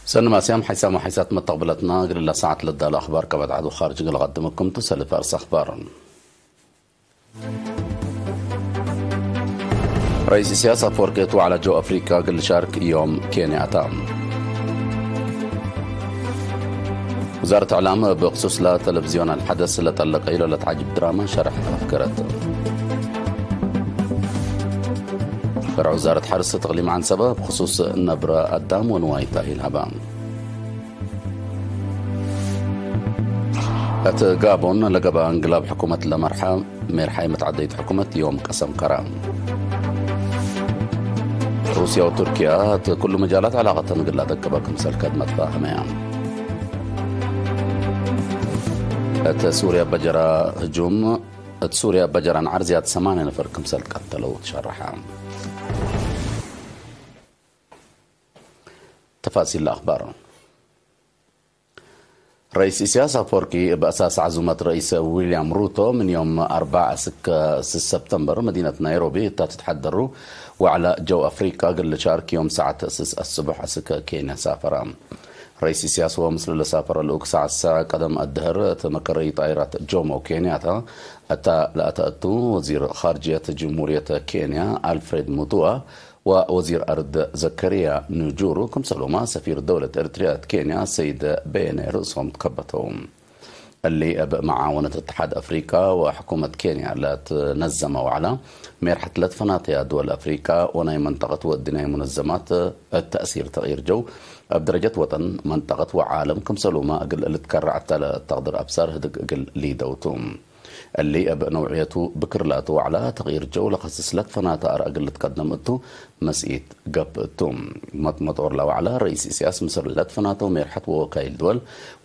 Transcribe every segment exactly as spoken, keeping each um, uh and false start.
ሰኒ ማስያም ሓይሳም ወሓይሳት መተቅብለትና፣ እግል እለ ሰዓት ለዳለ አኽባር ከበድ ዐድ ወኻርጅ እግል ቀድመኩም ቱ ሰልፍ አርስ አኽባር። ረኢስ ኢሳያስ አፈወርቂ እት ወዕላ ጀው አፍሪቃ እግል ልሻርክ ዮም ኬንያ አታ። ውዛረት እዕላም እብ ክሱስ ለተለፍዝዮን አልሐደስ ለጠለቀዩ ለለትዓጅብ ድራማ ሸርሕ አፍገረት። ፈርዕ ውዛረት ሐርስ እት እቅሊም ዐንሰበ እብ ክሱስ ነብረ አዳም ወንዋይ ተእሂል ሀበ። እት ጋቦን ለገብአ እንግላብ ሕኩመት ለመርሐ ሜርሓይ መትዐደይት ሕኩመት ዮም ቀሰም ከረ። ሩስያ ወቱርክያ እት ኩሉ መጃላት ዕላቀተን እግል ለአደቅበ ክምሰል ከድመት ተፋህመያ። እት ሱርያ በጀራ ህጁም፣ እት ሱርያ በጀራ ነዓር ዝያድ ሰማንያ ነፈር ክምሰል ቀተለው ትሸረሐ። ተፋሲል ለአኽባር። ረኢስ ኢሳያስ አፈወርቂ እብ አሳስ ዐዙመት ረኢስ ዊልያም ሩቶ ምን ዮም አርበዕ እስክ ስስ ሰብተምበር መዲነት ናይሮቢ እታ ትትሐደሩ ወዕለ ጀው አፍሪቃ እግል ልሻርክ ዮም ሰዓት ስስ አስቡሕ እስክ ኬንያ ሳፈረ። ረኢስ ኢሳያስ ወምስሉ ለሳፈረ ልኡክ ሰዓት ሰዕ ቀደም አድህር እት መከረይ ጣይራት ጆሞ ኬንያታ እታ ለአተአቱ ወዚር ኻርጅየት ጅምሁርየት ኬንያ አልፍሬድ ሙቱዋ ወወዚር አርድ ዘከርያ ኑጁሩ፣ ክምሰልሁመ ሰፊር ደውለት ኤረትርያ እት ኬንያ ሰይድ በየነ ርእሶም ትከበተው። እሊ እብ መዓወነት እትሓድ አፍሪቃ ወሕኩመት ኬንያ ለትነዘመ ወዕለ፣ ሜርሐት ለትፈናተያ ድወል አፍሪቃ ወናይ መንጠቀት ወእድናይ ሙነዘማት እት ተእሲር ተቅይር ጀው፣ እብ ደረጀት ወጠን፣ መንጠቀት ወዓለም ክምሰልሁመ እግል ልትከረዕ እተ ለተቅድር አብሳር ህድግ እግል ሊደውቱ። እሊ እብ ነውዕየቱ ብክር ላቱ ወዕለ ተቅይር ጀው ለከስስ ለትፈናተ አርአ እግል ልትቀደም እቱ መስኢት ገብእ እቱ። መጥመጦር ለወዕለ ረኢስ ኢሳያስ ምስል ለትፈናተው ሜርሐት ወወካይል ድወል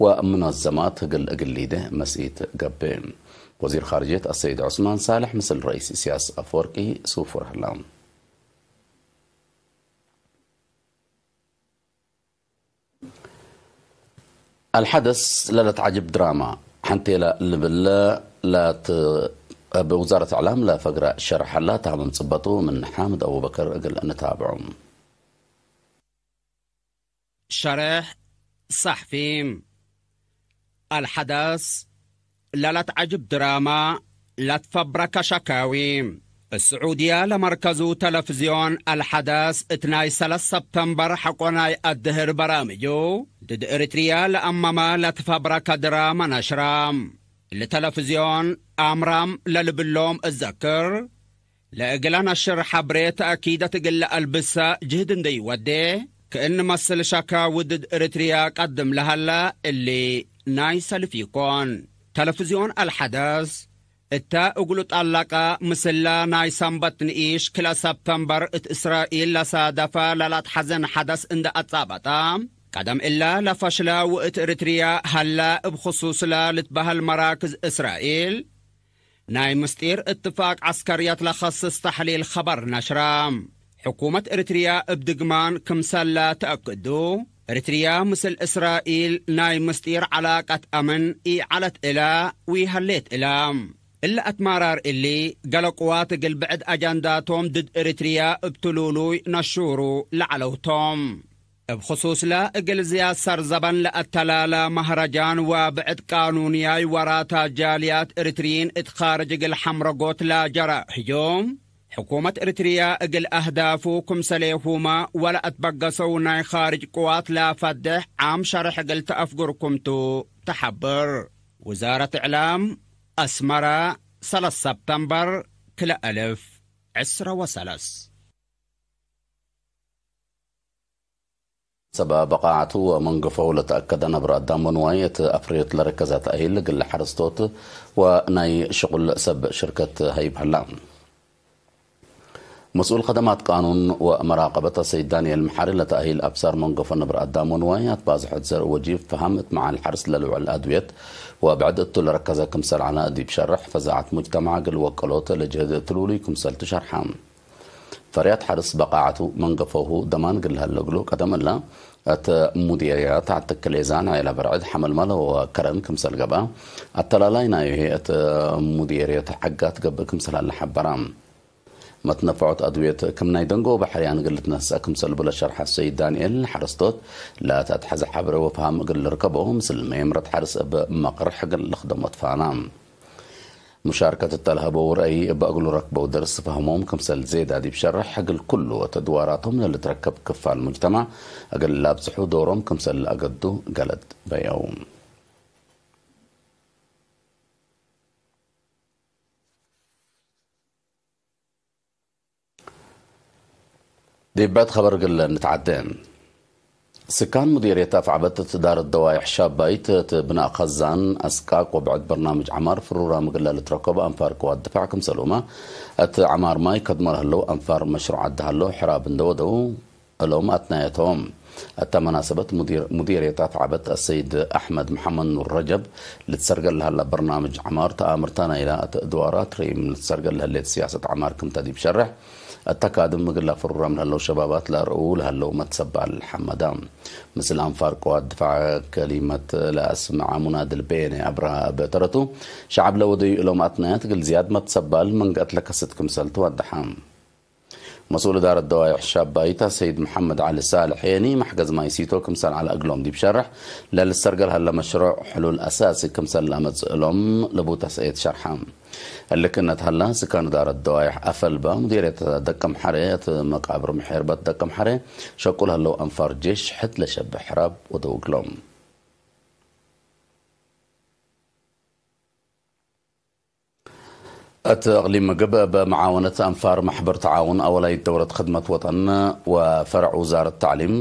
ወሙነዘማት ህግል እግል ሊዴ መስኢት ገብእ። ወዚር ኻርጅየት አሰይድ ዑስማን ሳልሕ ምስል ረኢስ ኢሳያስ አፈወርቂ ሱፉር ህላ። አልሐደስ ለለትዓጅብ ድራማ ሐንቴለ ልብል ለት-፣ እብ ውዛረት እዕላም ለፈግረ ሸርሕ ሀላ። ተሃምም ጽበጡ ምን ሓምድ አቡበከር እግል እንታብዖ። ሸርሕ ሰሕፊ። አልሐደስ ለለትዐጅብ ድራማ ለትፈብረከ ሸካዊ። እት ስዑድየ ለመርከዙ ተለፍዝዮን አልሐደስ እት ናይ ሰለስ ሰብተምበር ሐቆ ናይ አድህር በራምጁ ድድ ኤሪትርየ ለአመመ ለትፈብረከ ድራማ ነሽረ። እሊ ተለፍዝዮን አምራም ለልብሎም እዘክር። ለእግለ ነሽር ሐብሬ ተአኪደት እግል ለአልብሰ ጅህድ እንዴ ኢወዴ፣ ክእን መስል ሸካዊ ድድ ኤሪትርያ ቀድም ለሀለ እሊ ናይ ሰልፍ ኢኮን። ተለፍዝዮን አልሐደስ እተ እግሉ ጠለቀ ምስለ ናይ ሰንበት ንኢሽ ክልኤ ሰብተምበር እት እስራኤል ለሳደፈ ለለአትሐዘን ሐደስ እንዴ አጻበጠ፣ ቀደም እለ ለፈሽለ ወእት ኤሪትርያ ሀለ እብ ክሱስለ ልትበሀል መራክዝ እስራኤል፣ ናይ ምስጢር እትፋቅ ዐስከርየት ለኸስስ ተሕሊል ኸበር ነሽረ። ሕኩመት ኤሪትርያ እብ ድግማን ክምሰለ ተአክዱ፣ ኤሪትርያ ምስል እስራኤል ናይ ምስጢር ዐላቀት አምን ኢዐለት እለ ወኢሀሌት እለ። እለ አትማራር እሊ፣ ገሌ ቅዋት እግል ብዕድ አጀንዳቶም ድድ ኤሪትርያ እብ ትሉሉይ ነሹሩ ለዐለው ቶም። እብ ክሱስለ፣ እግል ዝያድ ሰርዘበን ለአተላለ መህረጃን ወብዕድ ቃኑንያይ ወራታ ጃልያት ኤሪትርዪን እት ኻርጅ እግል ሐምረጎት ለጀረ ህጁም፣ ሕኩመት ኤሪትርያ እግል አህዳፉ ክምሰሌሁመ ወለአትበገሰው ናይ ኻርጅ ቅዋት ለፈድሕ ዓም ሸርሕ እግል ተአፍግርኩም ቱ ተሐብር። ውዛረት እዕላም፣ አስመረ፣ ሰለስ ሰብተምበር፣ ክልኤ አልፍ ዕስረ ወሰለስ። ሰበብ በቃዐቱ ወመንገፈው ለተአከደ ነብረ አዳም ወንዋይ እት አፍርዮት ለረከዘ ተእሂል እግል ሐረስቶት ወናይ ሽቁል ሰብ ሽርከት ሀይብ ሀላ። መስኡል ከደማት ቃኑን ወመራቀበት አሰይድ ዳንኤል መሓሪ ለተእሂል አብሳር መንገፎ ነብረ አዳም ወንዋይ አትባዝሖት ዘርእ ወጂፍ ፈሀም እት መዓል ሐርስ ለልውዕል አድውየት ወብዕድ እቱ ለረከዘ ክምሰል ዐለ። ዲብ ሸርሕ ፈዛዐት ሙጅተማዕ እግል ወቀሎት ለጅህድ እት ልውሉይ ክምሰል ቱ ሸርሐ። ፈርያት ሐርስ በቃዐቱ መንገፈሁ ደማን እግል ለሀለ እግሉ፣ ቀደም እለ እት ሙዴርያት አትክሌዛን ዔላ በርዕድ ሐመልማለ ወከረን ክምሰል ገብአ፣ አተላላይ ናዩ ህዬ እት ሙዴርያት ዐጋት ገብእ ክምሰል ሀለ ሐበረ። መትነፈዖት አድውየት ክም ናይ ደንጎበ ሕርያን እግል ልትነስአ ክምሰል እቡ ለሸርሐ ሰይድ ዳንኤል፣ ሐረስቶት ለተአትሐዘ ሐብሬ ወፍሃም እግል ልርከቦ፣ ምስል መየምረት ሐርስ እብ መቅርሕ እግል ልክደሞ ትፋና። ሙሻርከት እተ ለሀበው ረአይ እበ እግሉ ረክበው ደርስ ፈህሞም ክምሰል ዜዳ ዲብ ሸርሕ፣ እግል ኩሉ ወተድዋራቶም ለልትረከብ ክፋል ሙጅተማዕ እግል ለአብጽሑ ዶሮም ክምሰል ለአገዱ ገለድ በየው። ዲብ ብዕድ ኸበር እግል ንትዓዴ። ስካን ሙዲርየት አፍዐበት እት ዳር ደዋይሕ ሻባይት እት ብናእ ከዛን፣ አስቃቅ ወብዕድ በርናምጅ ዐማር ፍሩራም እግለ ልትረከቡ አንፋር ቅዋት ድፋዕ ክምሰልሁመ፣ እት ዐማር ማይ ከድሞ ለህለው አንፋር መሽሩዕ አድሃሎ ሕራብ እንደ ወደው እሎም አትናየቶም። እተ መናሰበት ሙዲር፣ ሙዲርየት አፍዐበት አሰይድ አሕመድ መሐመድ ኑር ረጀብ ልትሰርገል ለሀላ በርናምጅ ዐማር ተአምርታ ናይላ እት ድዋራት ሪም ልትሰርገል ለህሌት ሲያሰት ዐማር ክምተ ዲብ ሸርሕ፣ እተ ካድም እግል ለፍሩራም ለህለው ሸባባት ለአርኡ ለህለው መትሰባል ሐመዳ። ምስል አንፋር ቅዋት ድፋዕ ከሊመት ለአስመዐ ሙናድል ቤነ አብርሃ እበ ተረቱ፣ ሸዐብ ለወደዩ እሎም አትናያት እግል ዝያድ መትሰባል መንገአት ለከስት ክምሰል ትወደሐ። መስኡል እዳረት ደዋይሕ ሻባይት አሰይድ መሐመድ ዐሊ ሳልሕ የኒ፣ መሕገዝ ማይ ሲቶ ክምሰል ዐለ እግሎም ዲብ ሸርሕ፣ ለልሰርገል ሀለ መሽሩዕ ሕሉል አሳሲ ክምሰል ለአመጽእ እሎም ልቡ ተስእየት ሸርሐ። እሊ ክእነት ሀላ፣ ስካን እዳረት ደዋይሕ አፈልባ፣ ሙዲርየት ደቀምሐሬ፣ እት መቃብር ምሔርበት ደቀምሐሬ ሸቁል ሀለው አንፋር ጄሽ ሕድ ለሸብሕ ሕራብ ወደው እግሎም። እት እቅሊም ምግብ፣ በመዓወነት አንፋር ማሕበር ተዓውን አወላይት ደውረት ክድመት ወጠን ወፈረዕ ውዛረት ተዕሊም፣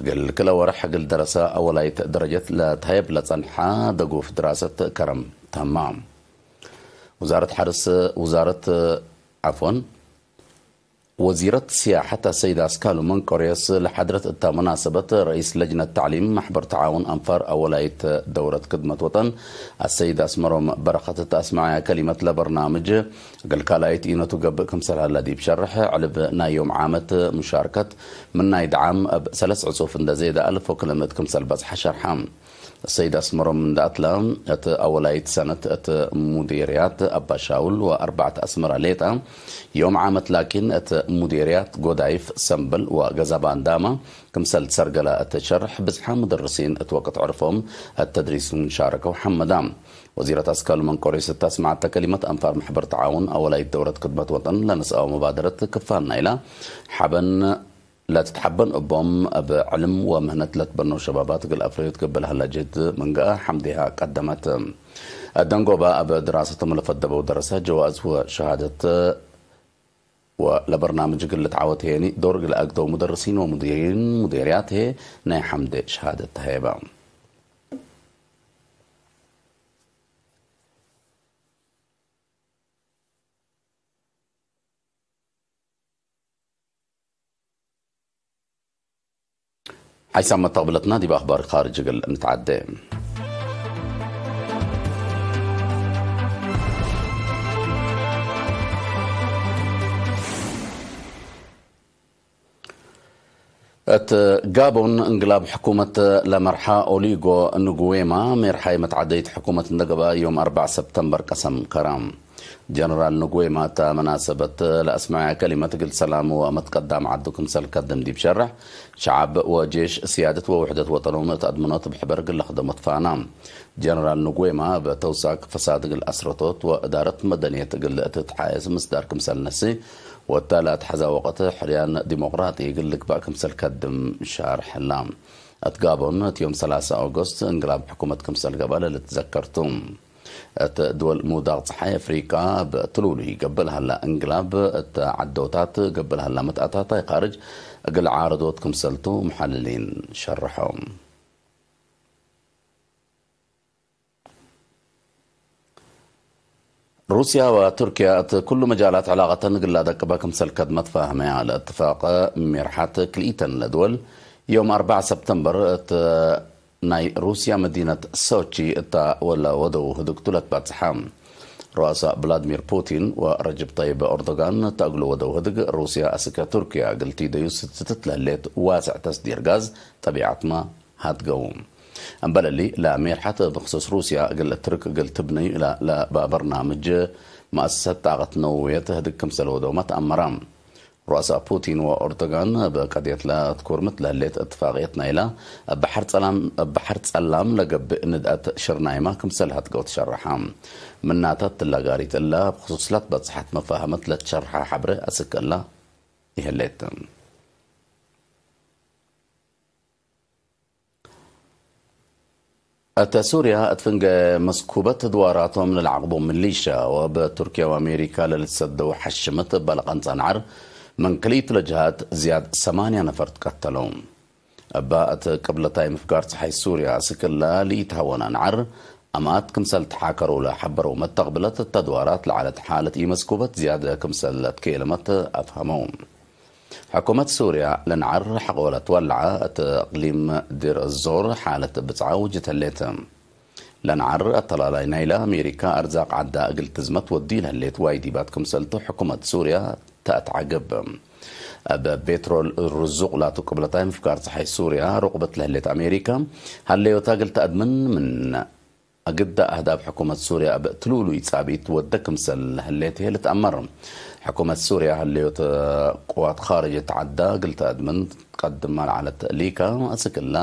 እግል ክለ ወርሕ እግል ደረሰ አወላይት ደረጀት ለትሀየብ ለጸንሐ ደጉፍ ድራሰት ከረም ተማ። ውዛረት ሐርስ፣ ውዛረት፣ ዐፍወን፣ ወዚረት ስያሐት አሰይድ አስካሉ መንቆርዮስ ለሐድረት እተ መናሰበት፣ ረኢስ ለጅነት ተዕሊም ማሕበር ተዓውን አንፋር አወላይት ደውረት ክድመት ወጠን አሰይድ አስመሮም በረኸት እት አስመዐያ ከሊመት፣ ለበርናምጅ እግል ካልኣይት ኢነቱ ገብእ ክምሰል ሀለ ዲብ ሸርሕ፣ ዕልብ ናይ ዮም ዓመት ሙሻርከት ምን ናይ ደዓም እብ ሰለስ ዕጹፍ እንደ ዜደ አልፍ ወክልምእት ክምሰል በጽሐ ሸርሐ። ሰይድ አስመሮም እንደ አትለ፣ እት አወላይት ሰነት እት ሙዴርያት አባሻውል ወአርበዕት አስመረ ሌጠ ዮም ዓመት ላኪን፣ እት ሙዴርያት ጎዳይፍ፣ ሰምበል ወገዛባን ዳማ ክምሰል ትሰርገለ እት ሸርሕ፣ ብዝሓም ሙደርሲን እት ወቅት ዕርፎም እት ተድሪስ ምን ሻረከው ሐመዳ። ወዚረት አስካሉ መንቆርዮስ እት አስመዐተ ከሊመት፣ አንፋር መሕበር ተዓውን አወላይት ደውረት ክድመት ወጠን ለነስአው መባደረት ክፋል ናይላ ሐበን ለትትሐበን እቦም እብ ዕልም ወምህነት ለትበነው ሸባባት እግል አፍረዩ ትገብእ ለሀላ ጅህድ ምን ገአ ሐምዴሃ ቀደመት። እት ደንጎባ እብ ድራሰቶም ለፈደበው ደረሰ ጀዋዝ ወሸሃደት ወለበርናምጅ እግል ልትዓወት ሄኒ ዶር እግል አግደው ሙደርሲን ወሙዲሪን ሙዴርያት ህዬ ናይ ሐምዴ ሸሃደት ተሀየበ። ሓይሳም መተቅብለትና ዲብ አኽባር ካርጅ እግል ንትዓዴ። እት ጋቦን እንግላብ ሕኩመት ለመርሓ ኦሊጎ ንጉዌማ፣ ሜርሓይ መትዓደይት ሕኩመት እንደ ገብአ ዮም አርበዕ ሰብተምበር ቀሰም ከረ። ጀነራል ንጉዌማ እተ መናሰበት ለአስመዐያ ከሊመት፣ እግል ሰላም ወመትቀዳም ዐዱ ክምሰል ከድም ዲብ ሸርሕ፣ ሸዐብ ወጄሽ ስያደት ወውሕደት ወጠኖም እት አድምኖት እብ ሕበር እግል ለክደሞ ትፋና። ጀነራል ንጉዌማ እብ ተውሳክ ፈሳድ እግል አስረቶት ወእዳረት መደንየት እግል ትትሓየስ ምስዳር ክምሰል ነሲ፣ ወእተ ለአትሐዛ ወቅት ሕርያን ዲሞቅራጢ እግል ልግባእ ክምሰል ከድም ሻርሕ ህላ። እት ጋቦን እት ዮም ሰላሳ ኦጎስት እንግላብ ሕኩመት ክምሰል ገብአ ለልትዘከር ቱ። እት ድወል ምውዳቅ ጸሓይ አፍሪቃ እብ ትሉሉይ ገብእ ለሀላ እንግላብ፣ እት ዐዶታት ገብእ ለሀላ መትአታታይ ካርጅ እግል ዓረዶት ክምሰል ቱ፣ መሐልሊን ሸርሖም። ሩስያ ወቱርክያ እት ኩሉ መጃላት ዕላቀተን እግል ለአደቅበ ክምሰል ከድመት ፋህመያ። ለእትፋቅ ሜርሐት ክልኢተን ለድወል፣ ዮም አርበዕ ሰብተምበር እት ናይ ሩስያ መዲነት ሶቺ እተ ወለ ወደው ህድግ ቱ ለትባጽሐ። ሩአሳ ቭላድሚር ፑቲን ወረጅብ ጠይብ ኦርዶጋን እተ እግሉ ወደው ህድግ፣ ሩስያ አስክ ቱርክያ እግል ቲደዩ ስትትት ለህሌት ዋስዕ ተስዲር ጋዝ ጠቢዐትመ ሀድገው። እምበል እሊ፣ ለሜርሐት ብክሱስ ሩስያ እግል ትርክ እግል ትብነዩ እላ ለበርናምጅ መአሰሰት ጣቀት ነውውየት ህድግ ክምሰል ወደውመ ተአመረ። ሩአሳ ፑቲን ወኦርዶጋን እብ ቀድየት ለትኩርምት ለህሌት እትፋቅየት ናይላ እብ በሐር ጸላም፣ እብ በሐር ጸላም ለገብእ ንድአት ሽርናይማ ክምሰል ሀድገው ትሸረሐ። ምናተ እትላ ጋሪት እላ እብ ክሱስ ለትበጽሐት መፋህመት ለትሸርሐ ሐብሬ አስክ እላ ይህሌት። እተ ሱርያ እት ፍንጌ መስኩበት ድዋራቶም ለለዐቅቦ ሚሊሻ ወእብ ቱርክያ ወአሜሪካ ለልትሰደው ሐሽመት እበ ለቀንጸ ነዐር ምን ክልኢቱ ለጀሃት ዝያድ ሰማንያ ነፈር ትቀተለው። እበ እት ቅብለታይ ምፍጋር ጸሓይ ሱርያ አስክ እለ ለኢትሀወነ ነዐር አማት ክምሰል ተሓከረው ለሐበረው መተቅብለት፣ እተ ድዋራት ለዐለት ሓለት ኢመስኩበት ዝያድ ክምሰል ለትኬለመት አፍሀመው። ሕኩመት ሱርያ ለነዐር ሐቆ ለትወለዐ እት እቅሊም ዲር እዞር ሓለት ብጽዓ ውጅት ህሌት። ለነዐር አተላላይ ናይለ አሜሪካ አርዛቅ ዐዳ እግል ትዝመት ወዲ ለህሌት ዋይዲባት ክምሰልቱ ሕኩመት ሱርያ ተአትዐግብ። እብ ቤትሮል ርዙቅ ላቱ ቅብለታይ ምፍጋር ጸሓይ ሱርያ ሩቅበት ለህሌት አሜሪካ፣ ሀለዮታ እግል ተአድምን ምን አግደ አህዳፍ ሕኩመት ሱርያ እብ ትሉሉይ ጻብኢት ወደ ክምሰል ለህሌት ህዬ ልትአመር። ሕኩመት ሱርያ ህሌዮት ቅዋት ካርጅት ዐዳ እግል ተአድምን ትቀድማ ለዐለት ሊካ አስክ እላ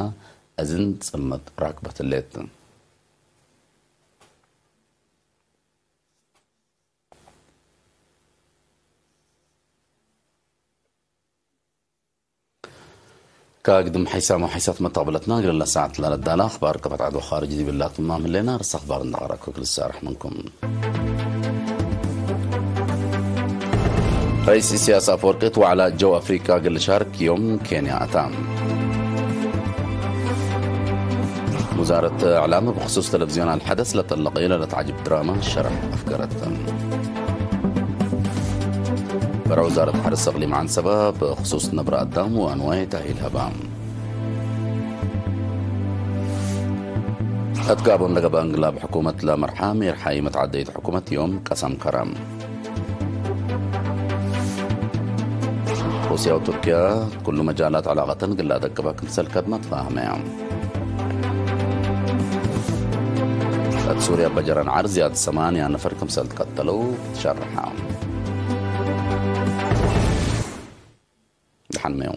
እዝን ጽምድ ራክበት ህሌት። ከግድም ሐይሳም ወሐይሳት መተቅብለትና እግል ለሰዓት ለለዳለ አኽባር ከፈት ዐድ ወኻርጅ ዲብላ ትማም ህሌና። ርስ አኽባር እንደ ቀረኩ ክል ሳርሕ ምንኩም። ረኢስ ኢሳያስ አፈወርቂ እት ወዕለ ጀው አፍሪቃ እግል ልሻርክ ዮም ኬንያ አታ። ውዛረት እዕላም ብክሱስ ተለቪዝዮን አልሐደስ ለጠለቀዩ ለለትዐጅብ ድራመ ሸርሕ አፍገረት። ፈረዕ ውዛረት ሐርስ እቅሊም ዐንሰበ ብክሱስ ነብረ አዳም ወአንዋይ ተእሂል ሀበ። እት ጋቦን ለገብአ እንቅላብ ሕኩመት ለመርሐ ሜርሐ ኢመትዐደይት ሕኩመት ዮም ቀሰም ከረ። ሩስያ ወቱርክያ ኩሉ መጃላት ዐላቀተን እግል ለአደቅበ ክምሰል ከድመ ትፋህመያ። እት ሱርያ በጀረን ዐር ዝያድ ሰማንያ ነፈር ክምሰል ትቀተለው ትሸረሐ። ደሐንመዩ።